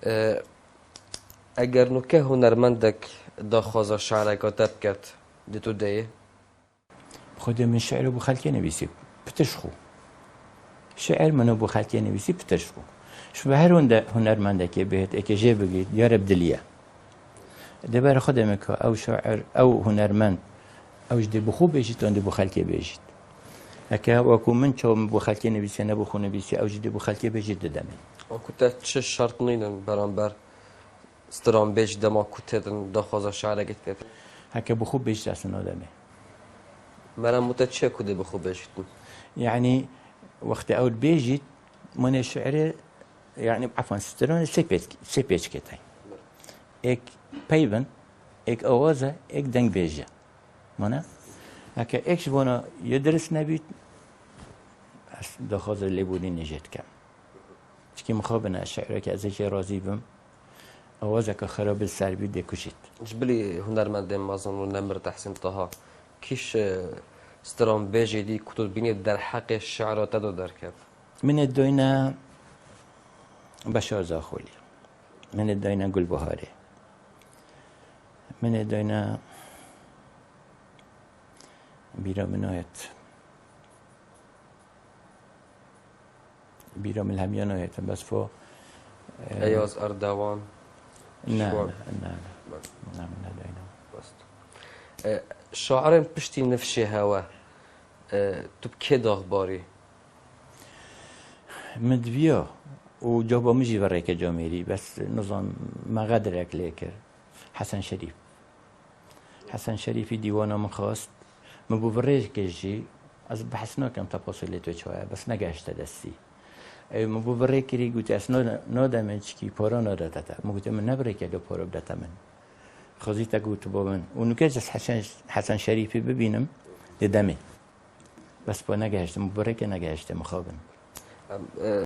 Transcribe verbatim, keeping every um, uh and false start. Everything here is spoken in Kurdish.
E, eger nuke hunermendek daxwaza şi'reka te biket, di tu de ye? Xwedê min şi'rê bo xelkê nivîsî, pitir ji xwe. Şi'r min bo xelkê nivîsî, pitir ji xwe. Ji bo her hunde-, hunermendekê bihêt, êkê jê bigît, diyar e bi dilî ye. Dê ber Xwedê min ka ew şair, ew hunermend, ew jî dê bi xwe bêjît, an dê bo xelkê bêjît. Heke wekû min çawa min bo xelkê nivîsî, ne bo xwe nivîsî, ew jî dê bo xelkê bêjît, didemê. Wekû te çi şert nînin beramber stranbêj dema ku têtin daxwaza şi'rekê têtin? Heke bi xwe bêjît, ez nademê. Merem bo te çi ye ku dê bi xwe bêjîtin? Yanî, wextê ew dibêjît, min ê şi'rê, yanî, efwan, stranê sê pêç-, sê pêçikê tey. Êk peyv in, êk awaz e, êk dengbêj e. Mane? Heke êk ji bona yê dirist nebît, ez daxwaza lêborînê jê dikem. Çikî mixabin e, şi'reke ez ê jê razî bim, awazeke xirab li ser bî dê kujît. Ji bilî hunermendên mezin û nemir Tehsîn Taha, kî ji stranbêjê dî ku tu dibînî derheqê şi'ra te de derket? Min ê doyne Beşar Zaxolî. Min ê doyne Gulbiharê. Min ê doyne bîra min nayet. Bîra min hemiya nayet. Bes fo, e, Eyaz Erdewan. Ne, Şiwan. Ne, ne, ne. Bes. Ne, min nedoyne. Bes. E, şairên piştî nifşê hewe, e, tu bi kê daxbarî? Min diviya û caba min jî ve rêke camêrî, bes nizam me xedrek lê kir. Hesen Şerîf. Hesen Şerîfî dîwana min xwest. Min bû bi rêkê jî, ez behs nakim tefasîlê tu çawa ye, bes negehişte destî. Ew min bû bi rê kirî, gotiye, ez na-, nademê çikî para nadete te. Min gotiye, min ne bi rêke do para bidete min. Xwezî te gotibo min. Û nuke ez Hesen, Hesen Şerîfî bibînim, didemê. Bes pa negehiştim, bi rêke negehişte mixabin. Em, e,